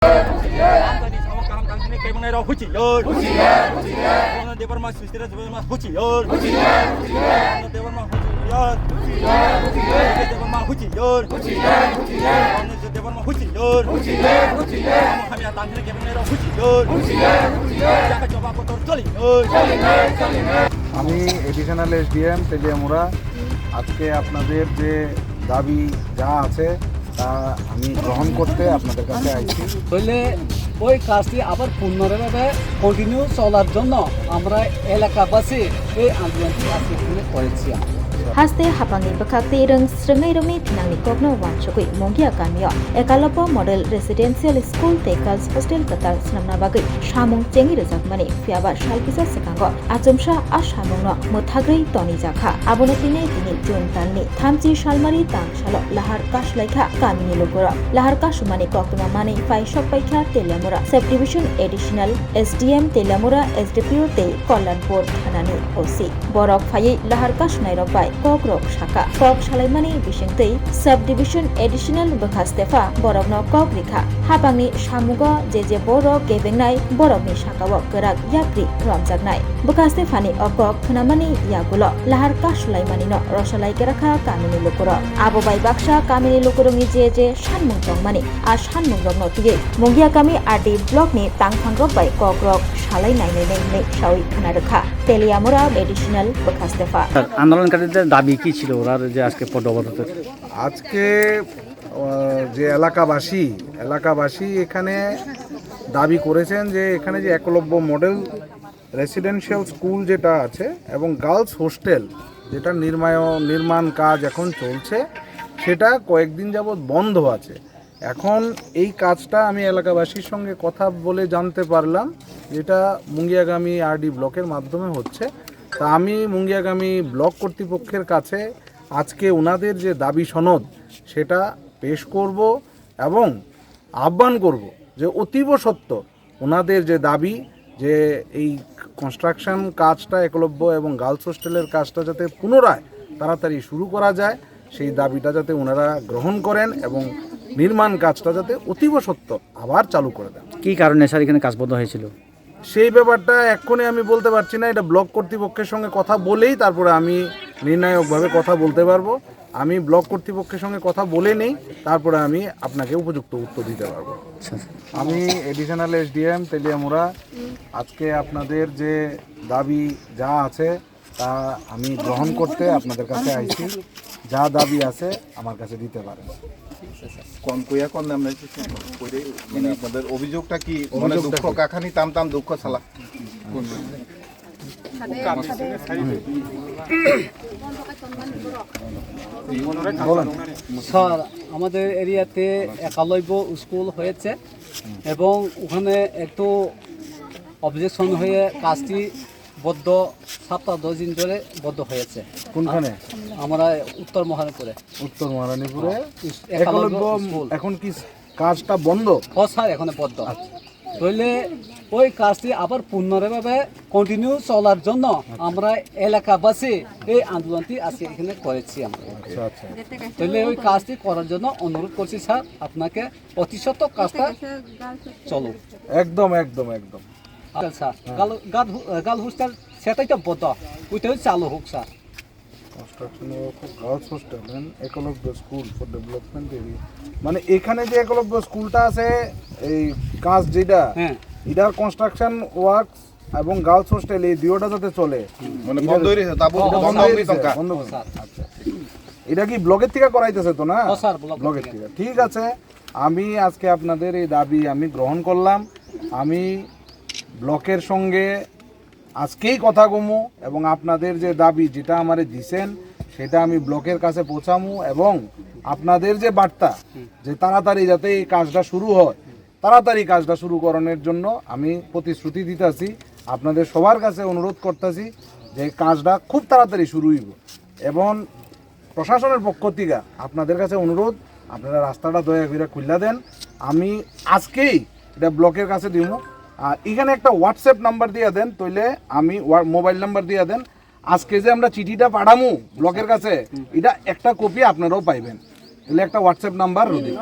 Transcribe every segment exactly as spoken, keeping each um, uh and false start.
Amchaini samung kaham tangsinai kaimanai rok huchi yor. Huchi yor, huchi yor. Debbarma Sustira Debbarma huchi yor. Huchi yor, huchi yor. Debbarma huchi yor. Huchi yor, huchi yor. Debbarma huchi yor. Huchi yor, huchi yor. Debbarma huchi yor. Huchi yor, huchi yor. Samung hamya tangsinai kaimanai rok huchi yor. Huchi yor, huchi yor. Jaka choba kotor choli yor. Choli yor, choli yor. আমি additional SDM Teliamura, আজকে আপনাদের যে দাবি যা আছে তা আমি গ্রহণ করতে আপনাদের কাছে আইছি। তাহলে ওই কাজটি আবার পুনরায়ভাবে কন্টিনিউ চলার জন্য আমরা এলাকাবাসী এই আন্দোলনটি আজকে এখানে করেছি আমরা। Haste hapangni bwkhak twi rwng srwngnai romwi thinangni kokno uansugwi Mungia kamio Ekalobbo Model Residential School tei Girls Hostel kwtal swnamna bagwi samung chengwi rwjakmani, phiyaba sal kisa swkango achomsa a samungno mwthagrwi tonijakha. Abono tini tini June talni thamchi salmari tang salo lahar kasulaikha kamini lukurok. Lahar kasumani koktwma manwi phai sokpaikha Teliamura Sub Division Additional S D M Teliamura, S D P O tei Kalyanpur thanani O C. Borok phaiwi lahar kasunairok bai kokrok saka. Kok salaimani bisingtwi Sub Division Additional Bwkhastefa borokno kok rikha. Hapangni samungo je je borok kebengnai borokni sakao kwrak yapri romjaknai. Bwkha Stefani o kok khwnamani yagulo lahar kasulaimanino rosalai krakha kamini lukurok. Abo bai baksa kamini lukurokni je je sanmung tongmani, a sanmungrokno twiwi Mungia kami R D blockni tangphangrok bai kokrok salai nainai hinwi sawi khna rwkha Teliamura Additional Bwkha Stefa. আন্দোলনকারীদের দাবি কি ছিল, ওরা যে আজকে পদ অবরোধের? আজকে আহ, যে এলাকাবাসী, এলাকাবাসী এখানে দাবি করেছেন যে এখানে যে একলব্য মডেল রেসিডেন্সিয়াল স্কুল যেটা আছে এবং গার্লস হোস্টেল যেটা নির্মায়-, নির্মাণ কাজ এখন চলছে, সেটা কয়েকদিন যাবৎ বন্ধ আছে। এখন এই কাজটা আমি এলাকাবাসীর সঙ্গে কথা বলে জানতে পারলাম, যেটা মুঙ্গিয়াগামী আরডি ব্লকের মাধ্যমে হচ্ছে। তা আমি মুঙ্গিয়াগামী ব্লক কর্তৃপক্ষের কাছে আজকে ওনাদের যে দাবি সনদ, সেটা পেশ করব এবং আহ্বান করব যে অতীব সত্বর ওনাদের যে দাবি, যে এই কনস্ট্রাকশন কাজটা একলব্য এবং গার্লস হোস্টেলের কাজটা যাতে পুনরায় তাড়াতাড়ি শুরু করা যায়, সেই দাবিটা যাতে ওনারা গ্রহণ করেন এবং নির্মাণ কাজটা যাতে অতীব সত্বর আবার চালু করে দেন। কি কারণে স্যার এখানে কাজ বন্ধ হয়েছিল? সেই ব্যাপারটা এক্ষুনি আমি বলতে পারছি না, এটা ব্লক কর্তৃপক্ষের সঙ্গে কথা বলেই তারপরে আমি নির্ণায়কভাবে কথা বলতে পারবো। আমি ব্লক কর্তৃপক্ষের সঙ্গে কথা বলে নেই, তারপরে আমি আপনাকে উপযুক্ত উত্তর দিতে পারবো। আচ্ছা। আমি এডিশনাল এসডিএম তেলিয়ামুড়া, আজকে আপনাদের যে দাবি যা আছে তা আমি গ্রহণ করতে আপনাদের কাছে আইছি। যা দাবি আছে আমার কাছে দিতে পারেন। কোন কুয়া কোন নাম নাই? মানে আপনাদের অভিযোগটা কি? মানে অভিযোগটা দুঃখ কি? কাখানি তাম তাম দুঃখ সালা। বলেন। স্যার, আমাদের এরিয়াতে একালব্য স্কুল হয়েছে এবং ওখানে একটু অবজেকশন হয়ে কাজটি বন্ধ, সপ্তাহ দশ দিন ধরে বন্ধ হয়েছে। কোনখানে? আমরা উত্তর মহারানীপুরে। উত্তর মহারানীপুরে? হ্যাঁ, ইস-, একালব্য একালব্য স্কুল। এখন কি কাজটা বন্ধ? ও স্যার, এখানে বন্ধ। আচ্ছা। তাহলে ওই কাজটি আবার পুনরায়ভাবে কন্টিনিউ চলার জন্য আমরা এলাকাবাসী এই আন্দোলনটি আজকে এখানে করেছি আমরা। আচ্ছা, আচ্ছা। তাহলে ওই কাজটি করার জন্য অনুরোধ করছি স্যার, আপনাকে অতি সত্বর কাজটা চলুক। একদম, একদম, একদম। আচ্ছা, স্যার, হ্যাঁ। গার্ল, গার্ল হো-, গার্ল হোস্টেল সেটাই তো বন্ধ, ওইটাই চালু হোক sir. Construction work of girls hostel and Ekalobya School for Development Area। মানে এখানে যে একলব্য স্কুলটা আছে, এই কাজ যেটা, হ্যাঁ। এটার কনস্ট্রাকশন ওয়ার্কস এবং গার্লস হোস্টেল এই দুইটা যাতে চলে। মানে এটা বন্ধ হয়ে রয়েছে, তাবু এটা বন্ধ বন্ধ হয়ে হয়ে রয়েছে, গেছে। বন্ধ হয়ে গেছে। আচ্ছা। এটা কি ব্লকের থেকে করাইতেছে তো না? ও স্যার, ব্লকের ব্লকের থেকে। থেকে। ঠিক আছে, আমি আজকে আপনাদের এই দাবি আমি গ্রহণ করলাম। আমি ব্লকের সঙ্গে আজকেই কথা কমু এবং আপনাদের যে দাবি যেটা আমারে দিছেন সেটা আমি ব্লকের কাছে পৌঁছামু এবং আপনাদের যে বার্তা যে তাড়াতাড়ি যাতে এই কাজটা শুরু হয়, তাড়াতাড়ি কাজটা শুরু করানোর জন্য আমি প্রতিশ্রুতি দিতাছি। আপনাদের সবার কাছে অনুরোধ করতাছি যে কাজটা খুব তাড়াতাড়ি শুরু হইব এবং প্রশাসনের পক্ষ থেকে আপনাদের কাছে অনুরোধ, আপনারা রাস্তাটা দয়া করে খুললা দেন। আমি আজকেই এটা ব্লকের কাছে দিব। আর এখানে একটা WhatsApp নাম্বার দিয়ে দেন, তাইলে আমি ওয়া-, মোবাইল নাম্বার দিয়ে দেন। আজকে যে আমরা চিঠিটা পাঠামু ব্লকের কাছে, এটা একটা কপি আপনারাও পাইবেন। তাহলে একটা WhatsApp number Rabi.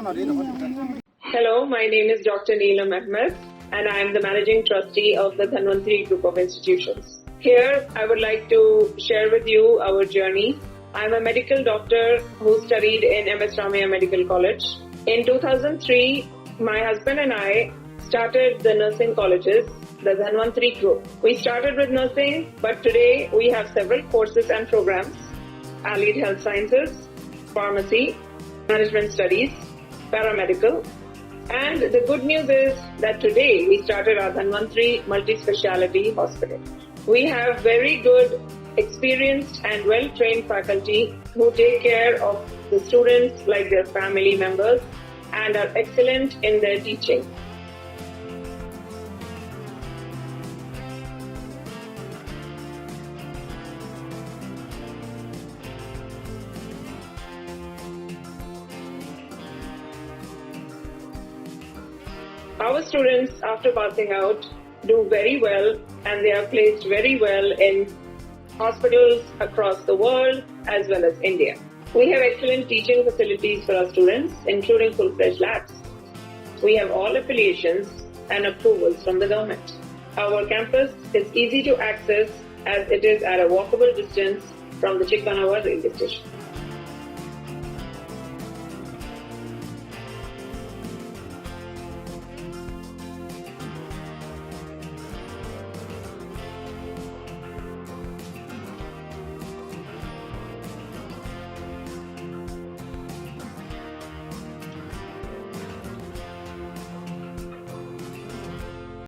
Hello, my name is Doctor Neelam Ahmed, and I am the Managing Trustee of the Dhanvantri Group of Institutions. Here, I would like to share with you our journey. I'm a medical doctor who studied in M S Ramaiah Medical College. In two thousand three, my husband and I started the nursing colleges, the Dhanvantri Group. We started with nursing, but today we have several courses and programs: allied health sciences, pharmacy, management studies, paramedical. And the good news is that today we started our Dhanvantri Multi-Speciality Hospital. We have very good, experienced and well-trained faculty who take care of the students like their family members and are excellent in their teaching. Our students, after passing out, do very well, and they are placed very well in hospitals across the world as well as India. We have excellent teaching facilities for our students, including full-fledged labs. We have all affiliations and approvals from the government. Our campus is easy to access as it is at a walkable distance from the Chikmanawa railway station.